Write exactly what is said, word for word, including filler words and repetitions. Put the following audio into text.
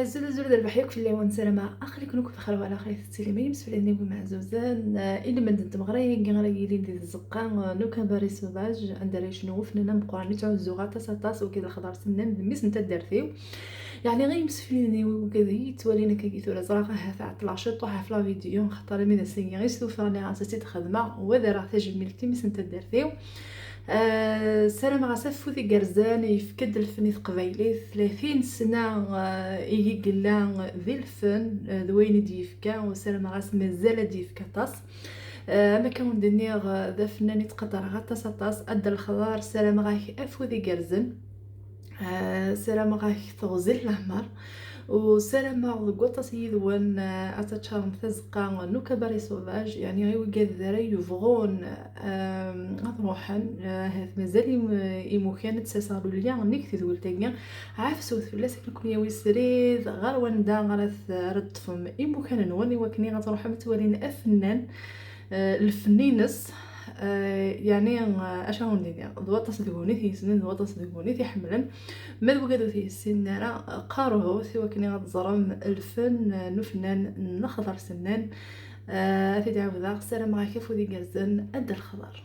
Azul, azul d rrbeḥ yakk fell-awen, ssarameɣ aql-iken akk bxir wa ɛla xir. Tettili ma yimsefliden-iw imeɛzuzen, eh, ilmend n tmeɣra-agi ara yilin di tzeqqa, eh, n Ukabar Sauvage, anda ara yecnu ufennan ameqqran i ttɛuzzuɣ aṭas, aṭas, wagi d Lexḍer Sennan, d mmi-s n taddart-iw. Yeɛni, i yimsefliden-iw wigad i yi-yettwalin akkagi tura, ẓriɣ ahat ɛeṭṭleɣ ciṭuḥ ɣef la vidéo, xaṭer imi d ass-agi i s-tufiɣ, nniɣ-as ad tt-id-xedmeɣ, u ad rreɣ tajmilt i mmi-s n taddart-iw. Ah, ssarameɣ-as afud igerrzen, yefka-d lfen i teqbaylit, tlatin sna, ah, i yella di lfen, ah, d wayen i d-yefka, u ssarameɣ-as mazal ad d-yefk aṭas. Ah, am akka wen-d-nniɣ, ah, d afennan i ttqadareɣ aṭas, aṭas. A Dda Lexḍer, ssarameɣ-ak afud igerrzen. Ah, ssarameɣ-ak teɣzi n leɛmer, u ssarameɣ deg waṭas yid-wen, ah, ad teččarem tazeqqa n Ukabar Sauvage, yeɛni i wigad ara yebɣun, ah, ad ruḥen, ah, ahat mazal im-, imukan ad d-saseɣ lulya nnig tedwilt-agi. Ɛefsut fell-as akken ad ken-yawi srid ɣer wanda ara t-, ara teṭṭfem imukan-nwen, i wakken ad tṛuḥem ad twalim afennan, ah, lfen-ines. Ah, yeɛni, ah, acu ara wen-d-iniɣ, d waṭas deg-wen i t-yessnen, d waṭas deg-wen i t-iḥemmlen. Ma d wigad ur t-yessinen ara, qarɛut i wakken ad teẓrem lfen n ufennan n Lexḍer Sennan. Ah, ad t-id-ɛawdeɣ, ssarameɣ-ak afud igerrzen, a Dda Lexḍer.